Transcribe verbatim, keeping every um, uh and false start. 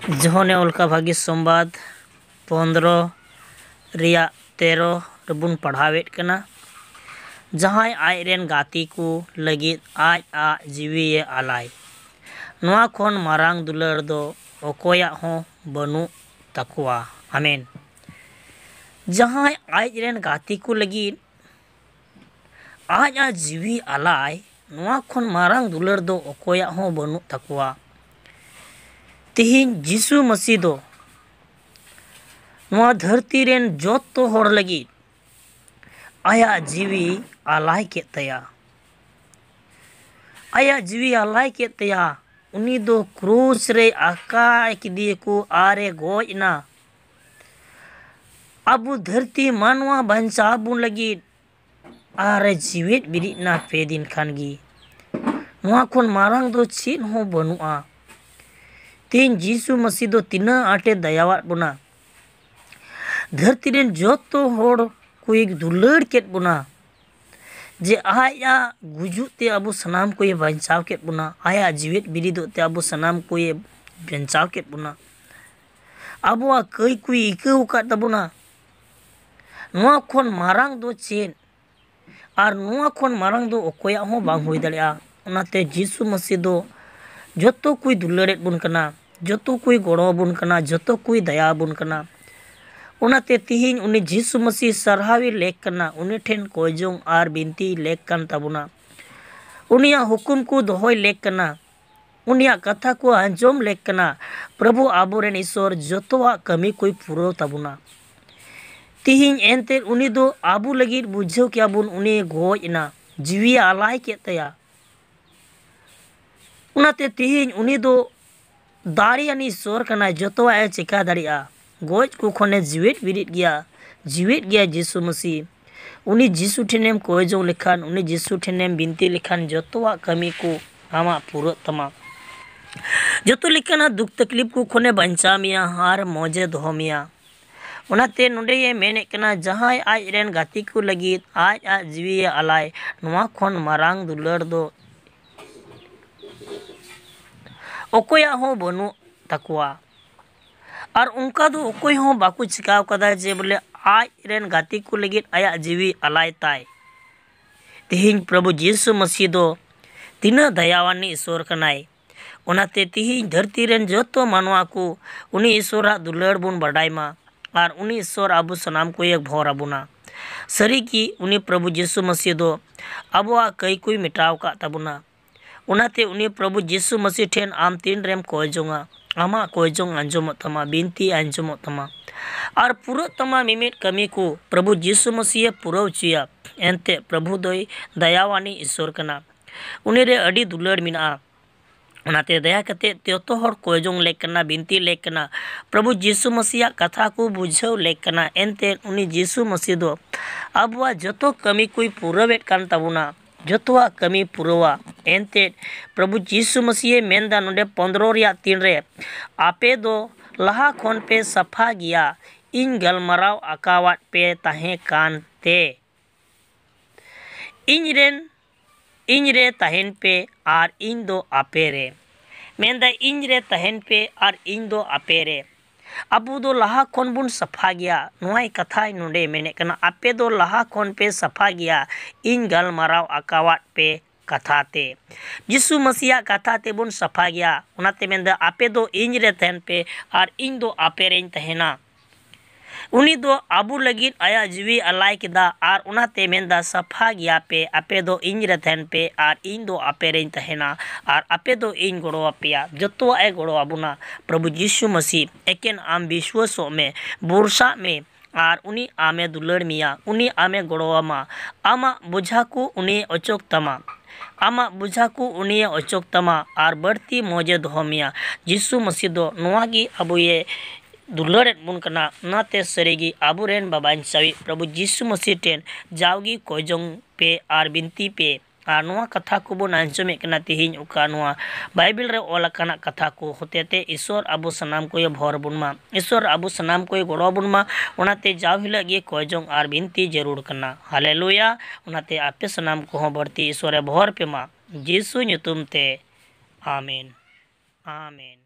ᱡᱚᱦᱚᱱᱮ ᱚᱞ ᱠᱟᱜ ᱵᱷᱟᱹᱜᱤ ᱥᱚᱢᱵᱟᱫ ᱯᱚᱱᱫᱽᱨᱚ ᱨᱮᱭᱟᱜ ᱛᱮᱨᱚ ᱨᱮᱵᱚᱱ ᱯᱟᱲᱦᱟᱣᱮᱫ ᱠᱟᱱᱟ, ᱡᱟᱦᱟᱸᱭ ᱟᱡ ᱨᱮᱱ ᱜᱟᱛᱮ ᱠᱚ ᱞᱟᱹᱜᱤᱫ ᱟᱡ ᱟᱜ ᱡᱤᱣᱤᱭᱮ ᱟᱞᱟᱭ, ᱱᱚᱣᱟ ᱠᱷᱚᱱ ᱢᱟᱨᱟᱝ ᱫᱩᱞᱟᱹᱲ ᱫᱚ ᱚᱠᱚᱭᱟᱜ ᱦᱚᱸ ᱵᱟᱹᱱᱩᱜ ᱛᱟᱠᱚᱣᱟ᱾ ᱟᱢᱮᱱ᱾ ᱡᱟᱦᱟᱸᱭ ᱟᱡ ᱨᱮᱱ ᱜᱟᱛᱮ ᱠᱚ ᱞᱟᱹᱜᱤᱫ ᱟᱡ ᱟᱜ ᱡᱤᱣᱤ ᱟᱞᱟᱭ, ᱱᱚᱣᱟ ᱠᱷᱚᱱ ᱢᱟᱨᱟᱝ ᱫᱩᱞᱟᱹᱲ ᱫᱚ ᱚᱠᱚᱭᱟᱜ ᱦᱚᱸ ᱵᱟᱹᱱᱩᱜ ᱛᱟᱠᱚᱣᱟ᱾ ᱛᱮᱦᱮᱧ ᱡᱤᱥᱩ ᱢᱟᱹᱥᱤ ᱫᱚ ᱱᱚᱣᱟ ᱫᱷᱟᱹᱨᱛᱤ ᱨᱮᱱ ᱡᱚᱛᱚ ᱦᱚᱲ ᱞᱟᱹᱜᱤᱫ ᱟᱭᱟᱜ ᱡᱤᱣᱤ ᱟᱞᱟᱭ ᱠᱮᱫ ᱛᱟᱭᱟ᱾ ᱟᱭᱟᱜ ᱡᱤᱣᱤ ᱟᱞᱟᱭ ᱠᱮᱫ ᱛᱟᱭᱟ᱾ ᱩᱱᱤ ᱫᱚ ᱠᱨᱩᱥ ᱨᱮ ᱟᱠᱟᱭ ᱠᱮᱫᱮᱭᱟᱠᱚ ᱟᱨᱮ ᱜᱚᱡ ᱮᱱᱟ᱾ ᱟᱵᱚ ᱫᱷᱟᱹᱨᱛᱤ ᱢᱟᱱᱣᱟ ᱵᱟᱧᱪᱟᱣ ᱵᱚᱱ ᱞᱟᱹᱜᱤᱫ ᱟᱨᱮ ᱡᱤᱣᱮᱫ ᱵᱮᱨᱮᱫ ᱮᱱᱟ ᱯᱮ ᱫᱤᱱ ᱠᱷᱟᱱ ᱜᱮ᱾ ᱱᱚᱣᱟ ᱠᱷᱚᱱ ᱢᱟᱨᱟᱝ ᱫᱚ ᱪᱮᱫ ᱦᱚᱸ ᱵᱟᱹᱱᱩᱜᱼᱟ᱾ ᱛᱮᱦᱮᱧ ᱡᱤᱥᱩ ᱢᱟᱹᱥᱤ ᱫᱚ ᱛᱤᱱᱟᱹᱜ ᱟᱸᱴᱮ ᱫᱟᱭᱟᱣᱟᱫ ᱵᱚᱱᱟ᱾ ᱫᱷᱟᱹᱨᱛᱤ ᱨᱮᱱ ᱡᱚᱛᱚ ᱦᱚᱲ ᱠᱚᱭ ᱫᱩᱞᱟᱹᱲ ᱠᱮᱫ ᱵᱚᱱᱟ, ᱡᱮ ᱟᱡᱟᱜ ᱜᱩᱡᱩᱜ ᱛᱮ ᱟᱵᱚ ᱥᱟᱱᱟᱢ ᱠᱚᱭ ᱵᱟᱧᱪᱟᱣ ᱠᱮᱫ ᱵᱚᱱᱟ, ᱟᱭᱟᱜ ᱡᱤᱣᱮᱫ ᱵᱮᱨᱮᱫᱚᱜ ᱛᱮ ᱟᱵᱚ ᱥᱟᱱᱟᱢ ᱠᱚᱭ ᱵᱟᱧᱪᱟᱣ ᱠᱮᱫ ᱵᱚᱱᱟ, ᱟᱵᱚᱣᱟᱜ ᱠᱟᱹᱭ ᱠᱚᱭ ᱟᱹᱭᱠᱟᱹᱣ ᱟᱠᱟᱫ ᱛᱟᱵᱚᱱᱟ᱾ ᱱᱚᱣᱟ ᱠᱷᱚᱱ ᱢᱟᱨᱟᱝ ᱫᱚ ᱪᱮᱫ? ᱟᱨ ᱱᱚᱣᱟ ᱠᱷᱚᱱ ᱢᱟᱨᱟᱝ ᱫᱚ ᱚᱠᱚᱭᱟᱜ ᱦᱚᱸ ᱵᱟᱝ ᱦᱩᱭ ᱫᱟᱲᱮᱭᱟᱜᱼᱟ᱾ ᱚᱱᱟᱛᱮ ᱡᱤᱥᱩ ᱢᱟᱹᱥᱤ ᱫᱚ ᱡᱚᱛᱚ ᱠᱚᱭ ᱫᱩᱞᱟᱹᱲᱮᱫ ᱵᱚᱱ ᱠᱟᱱᱟ, ᱡᱚᱛᱚ ᱠᱚᱭ ᱜᱚᱲᱚ ᱟᱵᱚᱱ ᱠᱟᱱᱟ, ᱡᱚᱛᱚ ᱠᱚᱭ ᱫᱟᱭᱟ ᱟᱵᱚᱱ ᱠᱟᱱᱟ᱾ ᱚᱱᱟᱛᱮ ᱛᱤᱦᱤᱧ ᱩᱱᱤ ᱡᱤᱥᱩ ᱢᱟᱹᱥᱤ ᱥᱟᱨᱦᱟᱣᱮ ᱞᱮᱠ ᱠᱟᱱᱟ, ᱩᱱᱤ ᱴᱷᱮᱱ ᱠᱚᱭ ᱡᱚᱝ ᱟᱨ ᱵᱤᱱᱛᱤᱭ ᱞᱮᱠ ᱠᱟᱱ ᱛᱟᱵᱚᱱᱟ᱾ ᱩᱱᱤᱭᱟᱜ ᱦᱩᱠᱩᱢ ᱠᱚ ᱫᱚᱦᱚᱭ ᱞᱮᱠ ᱠᱟᱱᱟ, ᱩᱱᱤᱭᱟᱜ ᱠᱟᱛᱷᱟ ᱠᱚ ᱟᱸᱡᱚᱢ ᱞᱮᱠ ᱠᱟᱱᱟ᱾ ᱯᱨᱚᱵᱷᱩ ᱟᱵᱚᱨᱮᱱ ᱤᱥᱚᱨ ᱡᱚᱛᱚᱣᱟᱜ ᱠᱟᱹᱢᱤ ᱠᱚᱭ ᱯᱩᱨᱟᱹᱣ ᱛᱟᱵᱚᱱᱟ᱾ ᱛᱤᱦᱤᱧ ᱮᱱᱛᱮᱫ ᱩᱱᱤ ᱫᱚ ᱟᱵᱚ ᱞᱟᱹᱜᱤᱫ ᱵᱩᱡᱷᱟᱹᱣ ᱠᱮᱜᱼᱟ ᱵᱚᱱ, ᱩᱱᱤ ᱜᱚᱡ ᱮᱱᱟ, ᱡᱤᱣᱤᱭᱮ ᱟᱞᱟᱭ ᱠᱮᱫ ᱛᱟᱭᱟ᱾ ᱚᱱᱟᱛᱮ ᱛᱤᱦᱤᱧ ᱩᱱᱤ ᱫᱚ ᱫᱟᱲᱮᱭᱟᱱ ᱤᱥᱚᱨ ᱠᱟᱱᱟᱭ, ᱡᱚᱛᱚᱣᱟᱜ ᱮ ᱪᱮᱠᱟ ᱫᱟᱲᱮᱭᱟᱜᱼᱟ᱾ ᱜᱚᱡ ᱠᱚ ᱠᱷᱚᱱᱮ ᱡᱤᱣᱮᱫ ᱵᱮᱨᱮᱫ ᱜᱮᱭᱟ, ᱡᱤᱣᱮᱫ ᱜᱮᱭᱟ ᱡᱤᱥᱩ ᱢᱟᱹᱥᱤ᱾ ᱩᱱᱤ ᱡᱤᱥᱩ ᱴᱷᱮᱱᱮᱢ ᱠᱚᱭ ᱡᱚᱝ ᱞᱮᱠᱷᱟᱱ, ᱩᱱᱤ ᱡᱤᱥᱩ ᱴᱷᱮᱱᱮᱢ ᱵᱤᱱᱛᱤ ᱞᱮᱠᱷᱟᱱ, ᱡᱚᱛᱚᱣᱟᱜ ᱠᱟᱹᱢᱤ ᱠᱚ ᱟᱢᱟᱜ ᱯᱩᱨᱟᱹᱜ ᱛᱟᱢᱟ᱾ ᱡᱚᱛᱚ ᱞᱮᱠᱟᱱᱟᱜ ᱫᱩᱠ ᱛᱟᱠᱞᱤᱯ ᱠᱚ ᱠᱷᱚᱱᱮ ᱵᱟᱧᱪᱟᱣ ᱢᱮᱭᱟ ᱟᱨ ᱢᱚᱡᱮ ᱫᱚᱦᱚ ᱢᱮᱭᱟ᱾ ᱚᱱᱟᱛᱮ ᱱᱚᱰᱮ ᱮ ᱢᱮᱱᱮᱫ ᱠᱟᱱᱟ, ᱡᱟᱦᱟᱸᱭ ᱟᱡ ᱨᱮᱱ ᱜᱟᱛᱮ ᱠᱚ ᱞᱟᱹᱜᱤᱫ ᱟᱡ ᱟᱜ ᱡᱤᱣᱤᱭᱮ ᱟᱞᱟᱭ, ᱱᱚᱣᱟ ᱠᱷᱚᱱ ᱢᱟᱨᱟᱝ ᱫᱩᱞᱟᱹᱲ ᱫᱚ ᱚᱠᱚᱭᱟᱜ ᱦᱚᱸ ᱵᱟᱹᱱᱩᱜ ᱛᱟᱠᱚᱣᱟ᱾ ᱟᱨ ᱚᱱᱠᱟ ᱫᱚ ᱚᱠᱚᱭ ᱦᱚᱸ ᱵᱟᱠᱚ ᱪᱤᱠᱟᱹ ᱟᱠᱟᱫᱟ ᱡᱮ ᱵᱚᱞᱮ ᱟᱡ ᱨᱮᱱ ᱜᱟᱛᱮ ᱠᱚ ᱞᱟᱹᱜᱤᱫ ᱟᱭᱟᱜ ᱡᱤᱣᱤ ᱟᱞᱟᱭ ᱛᱟᱭ᱾ ᱛᱮᱦᱮᱧ ᱯᱨᱚᱵᱷᱩ ᱡᱤᱥᱩ ᱢᱟᱹᱥᱤ ᱫᱚ ᱛᱤᱱᱟᱹᱜ ᱫᱟᱭᱟᱣᱟᱱᱤᱡ ᱤᱥᱚᱨ ᱠᱟᱱᱟᱭ᱾ ᱚᱱᱟᱛᱮ ᱛᱮᱦᱮᱧ ᱫᱷᱟᱹᱨᱛᱤ ᱨᱮᱱ ᱡᱚᱛᱚ ᱢᱟᱱᱣᱟ ᱠᱚ ᱩᱱᱤ ᱤᱥᱚᱨᱟᱜ ᱫᱩᱞᱟᱹᱲ ᱵᱚᱱ ᱵᱟᱰᱟᱭ ᱢᱟ ᱟᱨ ᱩᱱᱤ ᱤᱥᱚᱨ ᱟᱵᱚ ᱥᱟᱱᱟᱢ ᱠᱚᱭᱮ ᱵᱷᱚᱨ ᱟᱵᱚᱱᱟ᱾ ᱥᱟᱹᱨᱤ ᱜᱮ ᱩᱱᱤ ᱯᱨᱚᱵᱷᱩ ᱡᱤᱥᱩ ᱢᱟᱹᱥᱤ ᱫᱚ ᱟᱵᱚᱣᱟᱜ ᱠᱟᱹᱭ ᱠᱚᱭ ᱢᱮᱴᱟᱣ ᱟᱠᱟᱫ ᱛᱟᱵᱚᱱᱟ᱾ ᱚᱱᱟᱛᱮ ᱩᱱᱤ ᱯᱨᱚᱵᱷᱩ ᱡᱤᱥᱩ ᱢᱟᱹᱥᱤ ᱴᱷᱮᱱ ᱟᱢ ᱛᱤᱱ ᱨᱮᱢ ᱠᱚᱭ ᱡᱚᱝᱟ, ᱟᱢᱟᱜ ᱠᱚᱭ ᱡᱚᱝ ᱟᱸᱡᱚᱢᱚᱜ ᱛᱟᱢᱟ, ᱵᱤᱱᱛᱤ ᱟᱸᱡᱚᱢᱚᱜ ᱛᱟᱢᱟ ᱟᱨ ᱯᱩᱨᱟᱹᱜ ᱛᱟᱢᱟ ᱢᱤᱢᱤᱫ ᱠᱟᱹᱢᱤ ᱠᱚ᱾ ᱯᱨᱚᱵᱷᱩ ᱡᱤᱥᱩ ᱢᱟᱹᱥᱤᱭᱮ ᱯᱩᱨᱟᱹᱣ ᱦᱚᱪᱚᱭᱟ᱾ ᱮᱱᱛᱮ ᱯᱨᱚᱵᱷᱩ ᱫᱚᱭ ᱫᱟᱭᱟᱣᱟᱱᱤᱡ ᱤᱥᱚᱨ ᱠᱟᱱᱟ᱾ ᱩᱱᱤ ᱨᱮ ᱟᱹᱰᱤ ᱫᱩᱞᱟᱹᱲ ᱢᱮᱱᱟᱜᱼᱟ᱾ ᱚᱱᱟᱛᱮ ᱫᱟᱭᱟ ᱠᱟᱛᱮ ᱡᱚᱛᱚ ᱦᱚᱲ ᱠᱚᱭ ᱡᱚᱝ ᱞᱮᱠ ᱠᱟᱱᱟ, ᱵᱤᱱᱛᱤ ᱞᱮᱠ ᱠᱟᱱᱟ, ᱯᱨᱚᱵᱷᱩ ᱡᱤᱥᱩ ᱢᱟᱹᱥᱤᱭᱟᱜ ᱠᱟᱛᱷᱟ ᱠᱚ ᱵᱩᱡᱷᱟᱹᱣ ᱞᱮᱠ ᱠᱟᱱᱟ᱾ ᱮᱱᱛᱮ ᱩᱱᱤ ᱡᱤᱥᱩ ᱢᱟᱹᱥᱤ ᱫᱚ ᱟᱵᱚᱣᱟᱜ ᱡᱚᱛᱚ ᱠᱟᱹᱢᱤ ᱠᱚᱭ ᱯᱩᱨᱟᱹᱣᱮᱫ ᱠᱟᱱ ᱛᱟᱵᱚᱱᱟ, ᱡᱚᱛᱚᱣᱟᱜ ᱠᱟᱹᱢᱤ ᱯᱩᱨᱟᱹᱣᱟ᱾ ᱮᱱᱛᱮ ᱯᱨᱚᱵᱷᱩ ᱡᱤᱥᱩ ᱢᱟᱹᱥᱤᱭᱮ ᱢᱮᱱᱫᱟ ᱱᱚᱰᱮ ᱯᱚᱱᱫᱽᱨᱚ ᱨᱮᱭᱟᱜ ᱛᱤᱱ ᱨᱮ, ᱟᱯᱮ ᱫᱚ ᱞᱟᱦᱟ ᱠᱷᱚᱱ ᱯᱮ ᱥᱟᱯᱷᱟ ᱜᱮᱭᱟ, ᱤᱧ ᱜᱟᱞᱢᱟᱨᱟᱣ ᱟᱠᱟᱣᱟᱫ ᱯᱮ ᱛᱟᱦᱮᱸ ᱠᱟᱱ ᱛᱮ᱾ ᱤᱧ ᱨᱮᱱ, ᱤᱧ ᱨᱮ ᱛᱟᱦᱮᱱ ᱯᱮ ᱟᱨ ᱤᱧ ᱫᱚ ᱟᱯᱮ ᱨᱮ᱾ ᱢᱮᱱᱫᱟᱭ, ᱤᱧ ᱨᱮ ᱛᱟᱦᱮᱱ ᱯᱮ ᱟᱨ ᱤᱧ ᱫᱚ ᱟᱯᱮ ᱨᱮ᱾ ᱟᱵᱚ ᱫᱚ ᱞᱟᱦᱟ ᱠᱷᱚᱱ ᱵᱚᱱ ᱥᱟᱯᱷᱟ ᱜᱮᱭᱟ᱾ ᱱᱚᱣᱟᱭ ᱠᱟᱛᱷᱟᱭ ᱱᱚᱰᱮ ᱢᱮᱱᱮᱫ ᱠᱟᱱᱟ, ᱟᱯᱮ ᱫᱚ ᱞᱟᱦᱟ ᱠᱷᱚᱱ ᱯᱮ ᱥᱟᱯᱷᱟ ᱜᱮᱭᱟ, ᱤᱧ ᱜᱟᱞᱢᱟᱨᱟᱣ ᱟᱠᱟᱣᱟᱫ ᱯᱮ ᱠᱟᱛᱷᱟ ᱛᱮ᱾ ᱡᱤᱥᱩ ᱢᱟᱹᱥᱤᱭᱟᱜ ᱠᱟᱛᱷᱟ ᱛᱮᱵᱚᱱ ᱥᱟᱯᱷᱟ ᱜᱮᱭᱟ᱾ ᱚᱱᱟᱛᱮ ᱢᱮᱱᱫᱟ, ᱟᱯᱮ ᱫᱚ ᱤᱧ ᱨᱮ ᱛᱟᱦᱮᱱ ᱯᱮ ᱟᱨ ᱤᱧ ᱫᱚ ᱟᱯᱮ ᱨᱮᱧ ᱛᱟᱦᱮᱱᱟ᱾ ᱩᱱᱤ ᱫᱚ ᱟᱵᱚ ᱞᱟᱹᱜᱤᱫ ᱟᱭᱟᱜ ᱡᱤᱣᱤ ᱟᱞᱟᱭ ᱠᱮᱫᱟ ᱟᱨ ᱚᱱᱟᱛᱮ ᱢᱮᱱᱫᱟ, ᱥᱟᱯᱷᱟ ᱜᱮᱭᱟ ᱯᱮ, ᱟᱯᱮ ᱫᱚ ᱤᱧ ᱨᱮ ᱛᱟᱦᱮᱱ ᱯᱮ ᱟᱨ ᱤᱧ ᱫᱚ ᱟᱯᱮ ᱨᱮᱧ ᱛᱟᱦᱮᱱᱟ ᱟᱨ ᱟᱯᱮ ᱫᱚ ᱤᱧ ᱜᱚᱲᱚ ᱟᱯᱮᱭᱟ᱾ ᱡᱚᱛᱚᱣᱟᱜ ᱮ ᱜᱚᱲᱚ ᱟᱵᱚᱱᱟ ᱯᱨᱚᱵᱷᱩ ᱡᱤᱥᱩ ᱢᱟᱹᱥᱤ᱾ ᱮᱠᱮᱱ ᱟᱢ ᱵᱤᱥᱣᱟᱹᱥᱚᱜ ᱢᱮ, ᱵᱷᱚᱨᱥᱟᱜ ᱢᱮ ᱟᱨ ᱩᱱᱤ ᱟᱢᱮ ᱫᱩᱞᱟᱹᱲ ᱢᱮᱭᱟ, ᱩᱱᱤ ᱟᱢᱮ ᱜᱚᱲᱚ ᱟᱢᱟ᱾ ᱟᱢᱟᱜ ᱵᱚᱡᱷᱟ ᱠᱚ ᱩᱱᱤᱭᱮ ᱚᱪᱚᱜ ᱛᱟᱢᱟ, ᱟᱢᱟᱜ ᱵᱚᱡᱷᱟ ᱠᱚ ᱩᱱᱤᱭᱮ ᱚᱪᱚᱜ ᱛᱟᱢᱟ ᱟᱨ ᱵᱟᱹᱲᱛᱤ ᱢᱚᱡᱮ ᱫᱚᱦᱚ ᱢᱮᱭᱟ᱾ ᱡᱤᱥᱩ ᱢᱟᱹᱥᱤ ᱫᱚ ᱱᱚᱣᱟ ᱜᱮ ᱟᱵᱚᱭᱮ ᱫᱩᱞᱟᱹᱲᱮᱫ ᱵᱚᱱ ᱠᱟᱱᱟ᱾ ᱚᱱᱟᱛᱮ ᱥᱟᱹᱨᱤᱜᱮ ᱟᱵᱚᱨᱮᱱ ᱵᱟᱵᱟᱧᱪᱟᱣᱤᱡ ᱯᱨᱚᱵᱷᱩ ᱡᱤᱥᱩ ᱢᱟᱹᱥᱤ ᱴᱷᱮᱱ ᱡᱟᱣᱜᱮ ᱠᱚᱭ ᱡᱚᱝ ᱯᱮ ᱟᱨ ᱵᱤᱱᱛᱤ ᱯᱮ᱾ ᱟᱨ ᱱᱚᱣᱟ ᱠᱟᱛᱷᱟ ᱠᱚᱵᱚᱱ ᱟᱸᱡᱚᱢᱮᱫ ᱠᱟᱱᱟ ᱛᱮᱦᱮᱧ, ᱚᱠᱟ ᱱᱚᱣᱟ ᱵᱟᱭᱵᱮᱞ ᱨᱮ ᱚᱞ ᱟᱠᱟᱱᱟᱜ ᱠᱟᱛᱷᱟ ᱠᱚ ᱦᱚᱛᱮᱛᱮ ᱤᱥᱚᱨ ᱟᱵᱚ ᱥᱟᱱᱟᱢ ᱠᱚᱭ ᱵᱷᱚᱨ ᱵᱚᱱ ᱢᱟ, ᱤᱥᱚᱨ ᱟᱵᱚ ᱥᱟᱱᱟᱢ ᱠᱚᱭ ᱜᱚᱲᱚ ᱟᱵᱚᱱ ᱢᱟ᱾ ᱚᱱᱟᱛᱮ ᱡᱟᱣ ᱦᱤᱞᱳᱜ ᱜᱮ ᱠᱚᱭ ᱡᱚᱝ ᱟᱨ ᱵᱤᱱᱛᱤ ᱡᱟᱹᱨᱩᱲ ᱠᱟᱱᱟ᱾ ᱦᱟᱞᱮᱞᱩᱭᱟ᱾ ᱚᱱᱟᱛᱮ ᱟᱯᱮ ᱥᱟᱱᱟᱢ ᱠᱚᱦᱚᱸ ᱵᱟᱹᱲᱛᱤ ᱤᱥᱚᱨᱮ ᱵᱷᱚᱨ ᱯᱮ ᱢᱟ, ᱡᱤᱥᱩ ᱧᱩᱛᱩᱢ ᱛᱮ, ᱟᱢᱮᱱ, ᱟᱢᱮᱱ᱾